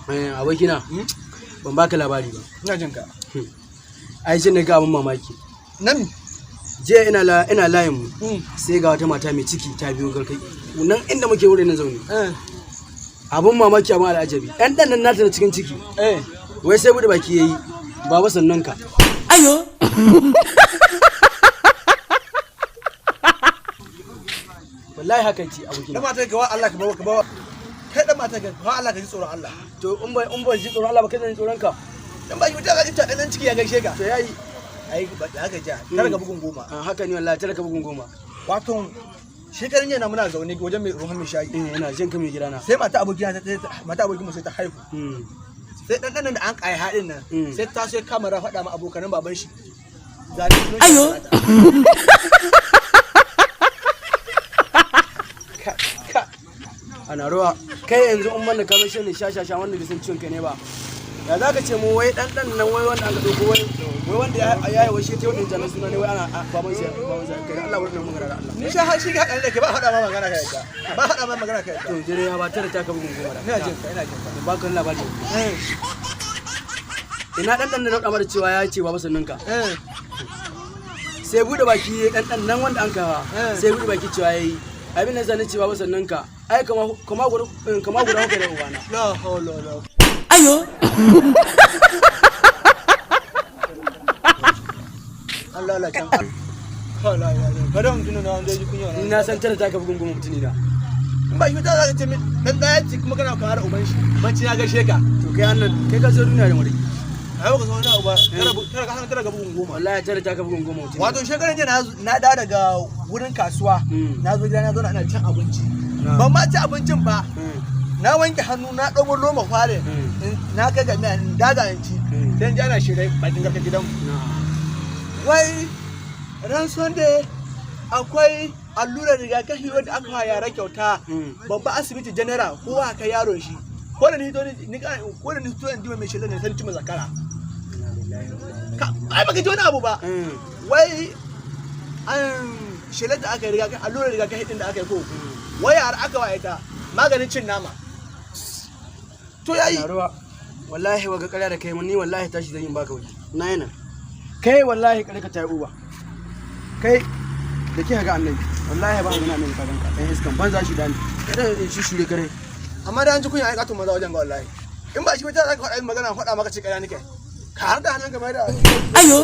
Abokina, ban baka labari ba. Ina jin ka. Ai shi ne ga abin mamaki. Nan. Jiya ina layin mu, sai ga wata mata mai ciki ta biyo garkai nan inda muke wurin nan zaune. Abin mamaki, abin al'ajabi, ɗan ɗan nan nata na cikin ciki, wai sai bude baki yayi, "Baba, sannan ka." Ayo. Wallahi haka ce, abokina. Dan mata ka wa Allah ka bawa ka bawa. Kai dan mata ka wa Allah ka ji tsoron Allah. To in ban ji tsoron Allah ba, kai zan ji tsoron ka? Dan ba shi mutum ka ji dan ciki ya gaishe ka. To yayi. Ai ba haka ja. Tara ga bugun goma. Ah, haka ne wallahi, tara ka bugun goma. Wato shekarun jiya na muna zaune wajen mai ruhan mai shayi. Eh, ina jin ka, mai gidana. Sai mata abokina ta mata abokin mu sai ta haihu. Sai dan dan da an kai haɗin nan sai ta sai kamera faɗa ma abokanan baban shi. Zane sunan shi Ayo. da nata. Ka ka ana ruwa kai yanzu, in banda kamar shi ne sha sha sha wanda bai san ciwon kai ne ba, ya za ka ce mu wai dan dan nan, wai wanda aka dauko, wai wanda ya yi wai shi ta wadin janan suna ne, wai ana baban sa kai Allah wurin mun gara Allah. Ni sha har shi ga haɗin da ke ba haɗa ma magana ka yadda. Ba haɗa ma magana ka yadda. To jere ya ba tare ta ka bugun goma da. Ina jin ka, ina jin ka. Ba ka labari. Ina dan dan da dauka mara cewa ya ce baba sannan ka. Sai bude baki dan dan nan wanda an kawa, sai bude baki cewa yayi abin nan zan ce baba sannan ka, ai kama guda kama guda haka da ubana. La hawla wala. Ayo. Allah la can. Kala ya ya. Kada mutum na wanda ya ji kunya Ni na. na san tare ta ka bugun goma, mutuni na. In ba shi mutum za ka ce min dan ɗaya ce kuma kana kawar uban shi. Banci ya gaishe ka. To kai annan kai ka zo duniya da mure. Ai baka san wani abu ba. Tara ka san tara ga bugun goma. Wallahi tare ta ka bugun goma, mutuni. Wato shekaran jiya na dawo daga wurin kasuwa. Na zo gida na zauna ina cin abinci. Ban ma ci abincin ba. Na wanke hannu na ɗago loma fare. Na kai ga miya in daga in ci. Sai in ji ana shirai bakin garka gidanmu. Wai ran Sunday akwai allurar rigakafi wadda aka wa yara kyauta, babban asibiti general, kowa ka yaron shi. Ko da ni to ni ko da ni to in ji mai shelar ne sai ni ci zakara ka. Ai baka ji wani abu ba. Wai an shelar da aka yi rigakafi, allurar rigakafi din da aka yi ko wai yara aka wa ita maganin cin nama. To yayi. Na ruwa wallahi waga ƙarya da kai mun ni wallahi tashi zan yi baka waje na yana kai wallahi ƙarya ka tayi uba kai da ke ga annabi, wallahi ba gana annabi ka ganka ɗan iskan banza shi dani kada in shi shure kare. Amma da an ji kunya ai katon maza wajen ga wallahi in ba shi ba ta za ka faɗa min magana faɗa maka ce ƙarya nake ka har da hannun ka mai da Ayo.